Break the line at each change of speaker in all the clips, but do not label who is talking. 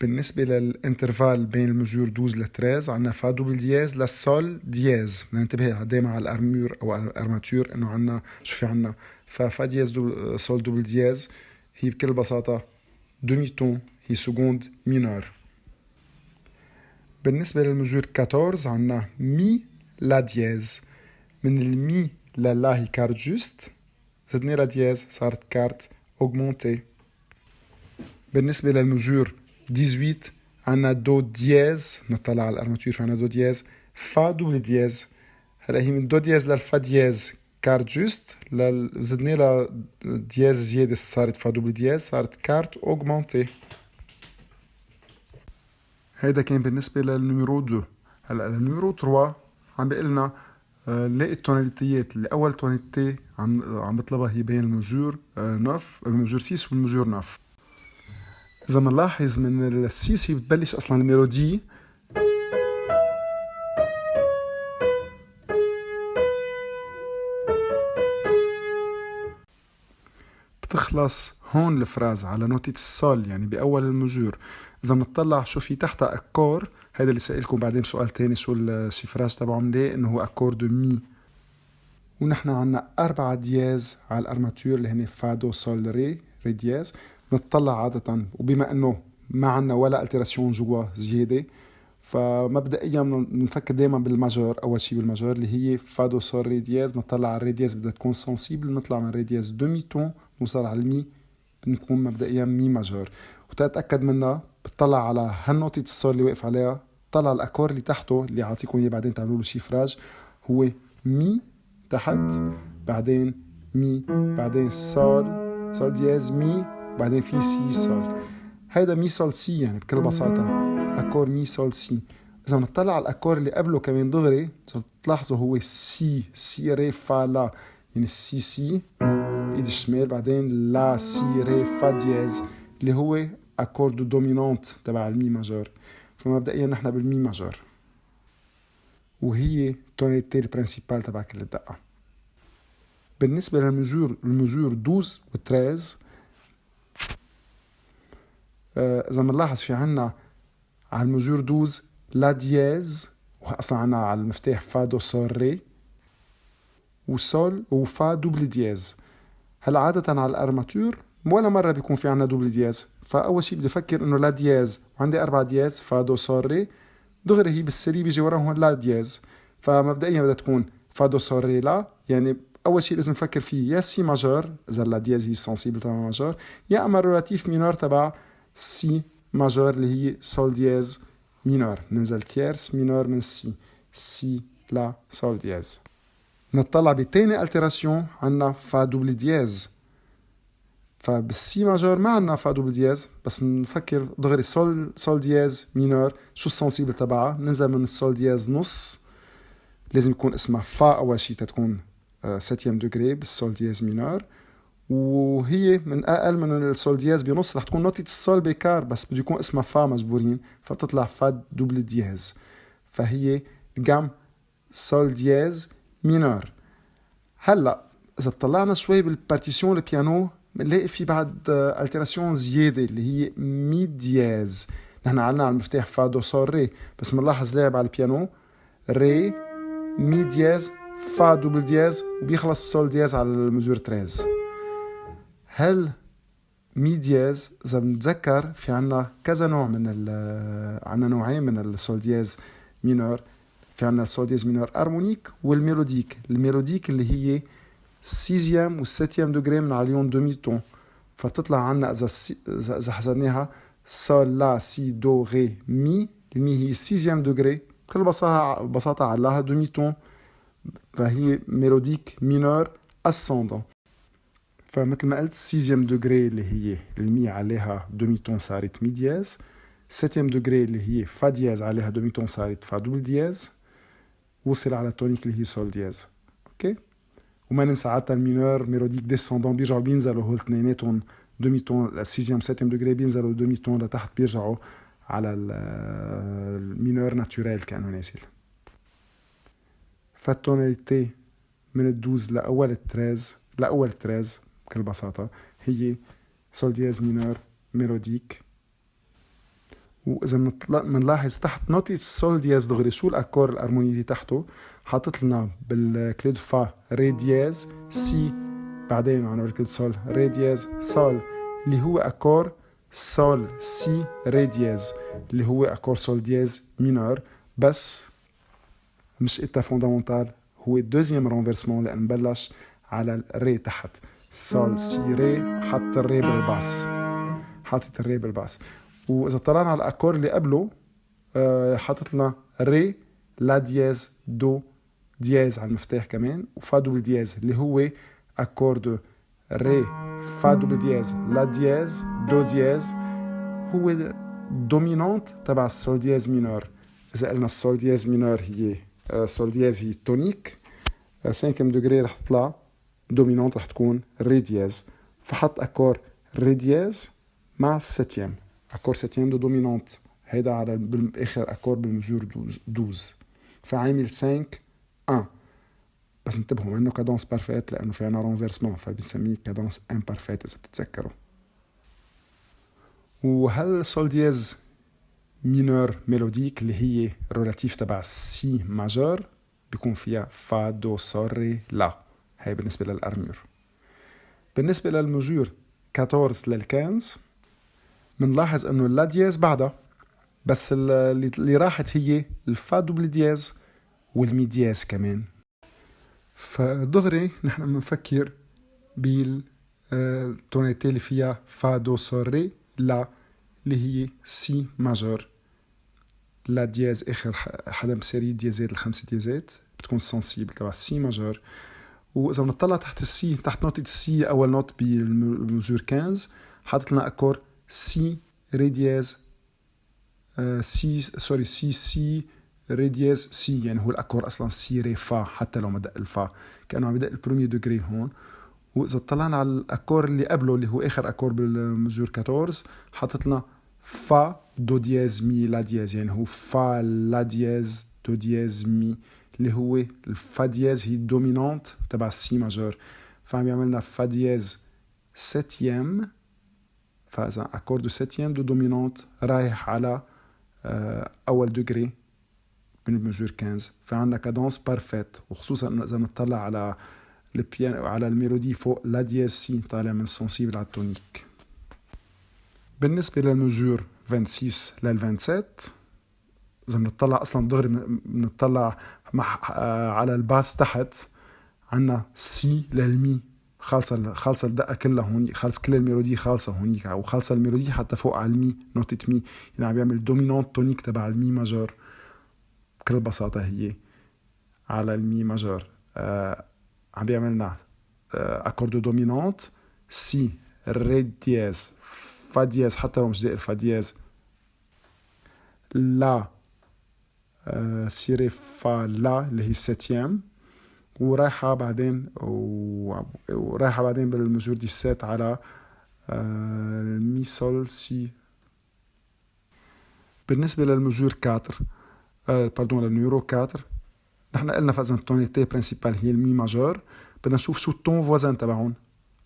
بالنسبة لل intervalle بين ال mesure 12 ل 13 عندنا fa double dièse لل sol dièse. بدنا ننتبه دائما على ال armure او على ال armature انه عندنا شو في عندنا. ف fa dièse sol double dièse هي بكل بساطة demi-ton، هي seconde mineure. بالنسبة لل mesure 14 عندنا mi la dièse، من ال mi لل la هي quarte juste، زدنا la dièse صارت quarte augmentée. بالنسبة لل mesure 18 عندنا do dièse، نطلع على ال armature في عندنا do dièse fa double dièse. هلا هي من do dièse لل fa dièse quarte juste، زدنا لها dièse زيادة صارت fa double dièse، صارت quarte augmentée. هيدا كان بالنسبة لل numéro 2. هلا ال numéro 3 عم بيقول لنا نلاقي ال tonalité يات اللي أول tonalité عم بطلبها هي بين ال mesure 9، ال mesure 6 وال mesure 9. إذا بنلاحظ من ال six هي بتبلش أصلا ال mélodie، بتخلص هون ال phrase على نوتة السول يعني بأول ال mesure. إذا بنطلع شو في تحتها accord، هذا اللي سألكم بعدين سؤال تاني شو ال chiffrage تبعه ليه إنه هو accord de mi. ونحن عنا 4 dièse على ال armature اللي هن fa do sol ré ré dièse. نطلع عادة وبما انه ما عنا ولا altération جوا زيادة، فمبدئيا بنفكر دائما بال majeur، اول شيء بال majeur اللي هي fa do sol ré dièse. نطلع على ال ré dièse بدها تكون sensible، نطلع من ré dièse demi-ton نوصل على ال mi، بنكون مبدئيا mi majeur. وتتاكد منها بتطلع على هالنوتة السول اللي واقف عليها، طلع ال accord اللي تحته اللي اعطيكم اياه بعدين تعملوا له chiffrage، هو mi تحت بعدين mi بعدين sol sol dièse mi بعدين في si sol. هيدا mi sol si يعني بكل بساطة accord mi sol si. إذا بنطلع على ال accord اللي قبله كمان دغري تلاحظوا هو si si ré fa la، يعني si si بإيد الشمال بعدين la si ré fa dièse اللي هو accord de dominante تبع ال mi majeur. فمبدئيا نحن بال mi majeur وهي tonalité ال principale تبع كل الدقة. بالنسبة لل mesure ال mesure 12 و 13 إذا بنلاحظ في عنا على ال mesure 12 la dièse، وأصلا عنا على المفتاح fa do sol ré و sol و fa double dièse. هلا عادة على ال armature ولا مرة بيكون في عنا double dièse، فأول شيء بدي أفكر إنه la dièse وعندي 4 dièse fa do sol ré، دغري هي بال série بيجي وراهم la dièse، فمبدئيا بدها تكون fa do sol ré la. يعني أول شيء لازم نفكر فيه يا si majeur إذا la dièse هي sensible تبع majeur، يا أما relatif mineur تبع si majeur اللي هي sol dièse mineur. ننزل tierce mineure من si si la sol dièse. نطلع بتاني altération عنا fa double dièse، فبال si majeur ما عنا fa double dièse، بس بنفكر دغري sol sol dièse mineur شو ال sensible تبعها، بننزل من ال sol dièse نص، لازم يكون اسمها fa اول شيء تتكون septième degré بال sol dièse mineur، وهي من اقل من ال sol dièse بنص رح تكون نوتة ال sol ب quart، بس بده يكون اسمها fa مجبورين، فبتطلع fa double dièse، فهي gamme sol dièse mineur. هلا اذا طلعنا شوي بال partition ال piano بنلاقي في بعد altération زياده اللي هي mi dièse. نحن عنا على المفتاح fa do sol ré، بس بنلاحظ لاعب على ال piano ré mi dièse fa double dièse وبيخلص ب sol dièse على ال mesure 13. هل mi dièse اذا بنتذكر في عنا كذا نوع من عنا نوعين من ال sol dièse mineur، في عنا ال sol dièse mineur harmonique وال mélodique. ال mélodique اللي هي sixième وال septième degré من عليهم demi-ton، فتطلع عنا اذا حسبناها sol la si do ré mi، ال mi هي sixième degré بكل بساطة علاها demi-ton، فهي mélodique mineur ascendant. فمثل ما قلت sixième degré اللي هي ال mi عليها demi-ton صارت mi dièse، septième degré اللي هي fa dièse عليها demi-ton صارت fa double dièse، وصل على ال tonique اللي هي sol dièse. okay، وما ننسى عادة ال mineur mélodique descendant بيرجعوا بينزلوا هول اثنيناتهم demi-ton، ال sixième septième degré بينزلوا demi-ton لتحت بيرجعوا على ال mineur naturel كانه نازل. فال tonalité من ال 12 لأول ال 13 لأول 13 بكل بساطة هي sol dièse mineur mélodique. واذا بنلاحظ تحت نوتة ال sol dièse دغري شو ال accord ال harmonie اللي تحته؟ حاطط لنا بال clé de fa ré dièse si، بعدين معنا بال clé de sol ré dièse sol، اللي هو accord sol si ré dièse، اللي هو accord sol dièse mineur، بس مش état fondamental، هو deuxième renversement لان بلش على ال ré تحت. sol si ré، حط ال ré بال basse، حاطط ال ré بال basse. واذا طلعنا على ال accord اللي قبله حاطط لنا ré la dièse do dièse على المفتاح كمان و fa double dièse، اللي هو accord de ré fa double dièse la dièse do dièse، هو dominante تبع ال sol dièse mineur. اذا قلنا ال sol dièse mineur هي sol dièse هي tonique، 5 degré رح تطلع dominante رح تكون ré dièse، فحط accord ré dièse مع ال septième، accord septième de dominante، هيدا على باخر accord بال mesure 12، فعامل 5 1. بس انتبهوا انه cadence parfaite لانه في عنا renversement، فبنسميه cadence imparfaite اذا بتتذكروا. وهال sol dièse mineur mélodique اللي هي relatif تبع si majeur بيكون فيها fa do sol ré la. هاي بالنسبة لل armure. بالنسبة لل mesure 14 لل 15 بنلاحظ انه la dièse بعدها، بس اللي راحت هي ال fa double dièse وال mi dièse كمان. فدغري نحن بنفكر بال tonalité اللي فيها fa do sol ré la، اللي هي si majeur. la dièse اخر حدا ب série ديازات، الخمس ديازات بتكون sensible تبع si majeur. واذا بنطلع تحت ال si، تحت نوتة ال si، اول note بال mesure 15، حاطط لنا accord si ré dièse si، sorry، si si ré dièse si، يعني هو ال accord اصلا si ré fa، حتى لو ما دق ال fa كانه عم يدق ال premier degré هون. واذا طلعنا على ال accord اللي قبله، اللي هو اخر accord بال mesure 14، حاطط لنا fa do dièse mi la dièse، يعني هو fa la dièse do dièse mi، اللي هو ال fa dièse هي ال dominante تبع ال si majeur، فعم يعمل لنا fa dièse septième. فاذا accord de septième de dominante رايح على اول degré من ال mesure 15، فعندنا cadence parfaite. وخصوصا انه اذا بنطلع على البيانو، على ال mélodie فوق، la dièse si طالع من sensible على ال tonique. بالنسبة لل mesure 26 لل 27، إذا بنطلع أصلا دغري بنطلع مع على ال basse تحت، عنا si لل mi، خالصة خالصة الدقة كلها هون، خالص كل ال mélodie خالصة هونيك، وخالصة ال mélodie حتى فوق على ال mi، نوتة mi، يعني عم بيعمل dominante tonique تبع ال mi majeur بكل بساطة. هي على ال mi majeur عم بيعمل لنا accord de dominante si ré dièse fa dièse، حتى لو مش داقق ال fa dièse، la si ré fa la اللي هي ال septième، ورايحة بعدين بال mesure 17 على mi sol si. بالنسبة لل mesure 4، pardon، لل numéro 4، نحن قلنا فاذا ال tonalité principale هي ال mi majeur. بدنا نشوف شو ال ton voisin تبعهم.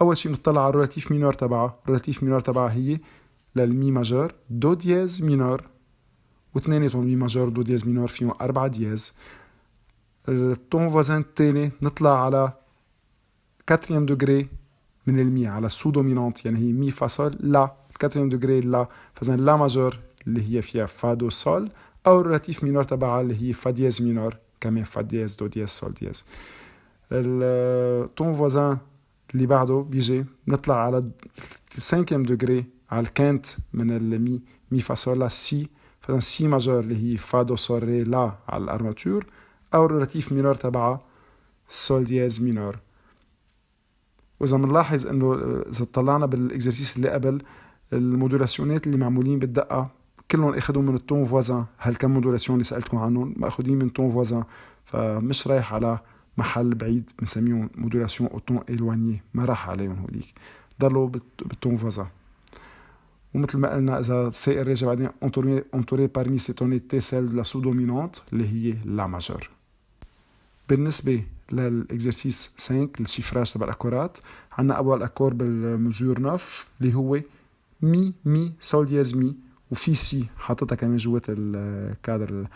اول شيء بنطلع على ال relatif mineur تبعها. ال relatif mineur تبعها هي لل mi majeur do dièse mineur، واثنيناتهم mi majeur do dièse mineur فيهم أربعة dièse. ال ton voisin الثاني نطلع على quatrième degré من ال mi، على sous-dominante، يعني هي mi fa sol la، quatrième degré la، فاذا la majeur اللي هي فيها fa do sol، او ال relatif mineur تبعها اللي هي fa dièse mineur، كمان fa dièse do dièse sol dièse. ال ton voisin اللي بعده بيجي بنطلع على ال cinquième degré، على ال quinte من ال mi، mi fa sol la si، فاذا si majeur اللي هي fa do sol ré la على ال armature، او ال relatif mineur تبعها sol dièse mineur. واذا بنلاحظ انه اذا طلعنا بال exercice اللي قبل، ال modulationات اللي معمولين بالدقه كلهم اخذوا من ال ton voisin. هالكم modulation اللي سالتكم عنهم ماخذين من ton voisin، فمش رايح على محل بعيد، بنسميهم modulations au ton éloigné، ما راح عليهم هوليك، ضلوا بال ton voisin. ومثل ما قلنا، اذا السائل راجع بعدين entourer parmi ces tonalités celle de la sous-dominante اللي هي la majeure. بالنسبة لل exercice 5، ال chiffrage تبع ال accordات، عندنا اول accord بال mesure 9 اللي هو mi mi sol dièse mi، وفي عنا mi dièse mineur. وفي si حاططها كمان جوات الكادر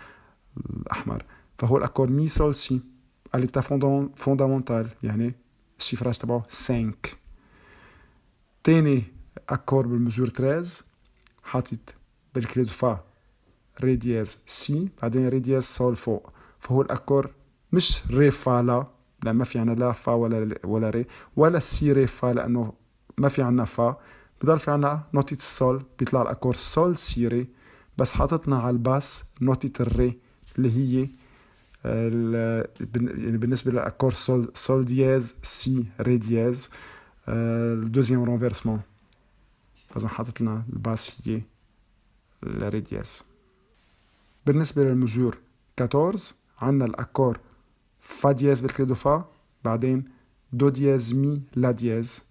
الاحمر. فهو ال accord mi sol si à l'état fondamental، يعني ال chiffrage تبعه 5. تاني accord بال mesure 13 حاطط بال clé de fa ré dièse si، بعدين ré dièse sol فوق. فهو ال accord مش ré fa la، لا، ما في عنا لا fa ولا ré، ولا si ré fa لانه ما في عنا fa، بضل في عنا نوتة ال sol، بيطلع ال accord sol si ré، بس حاططنا على ال basse نوتة ال ré اللي هي يعني بالنسبة لل accord sol، sol dièse si ré dièse، ال deuxième renversement. فإذا حاطط لنا ال basse هي ال ré dièse. بالنسبة لل mesure 14 عندنا ال accord fa dièse بال clé de fa، بعدين do dièse mi la dièse.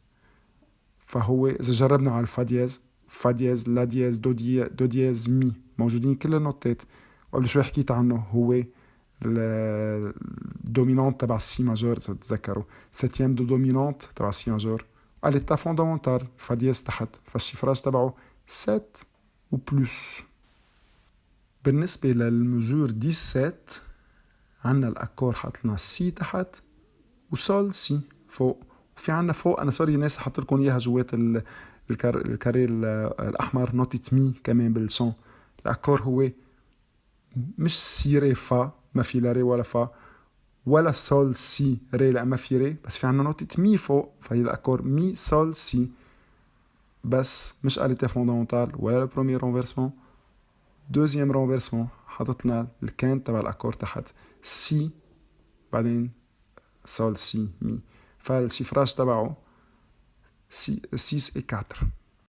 فهو إذا جربنا على ال fa dièse، fa dièse، la dièse، do dièse، do dièse، mi، موجودين كل النوتات. وقبل شوي حكيت عنه، هو ال dominante تبع ال si majeur، اذا بتتذكروا، septième de dominante تبع ال si majeur à l'état fondamental، fa dièse تحت، فال chiffrage تبعه 7 و plus. بالنسبة لل mesure 17 عندنا ال accord حاط لنا si تحت و sol si فوق. وفي عندنا فوق، انا sorry ناس حط لكم اياها جوات ال carré الاحمر، نوتة mi كمان بال champ. ال accord هو مش si ré fa، ما في لا ré ولا fa، ولا sol si ré لان ما في ré، بس في عندنا نوتة mi فوق، فهي ال accord mi sol si، بس مش à l'état fondamental ولا ال premier renversement، deuxième renversement. حاطط لنا ال quinte تبع ال accord تحت، si بعدين sol si mi، فال chiffrage تبعه 6 et 4.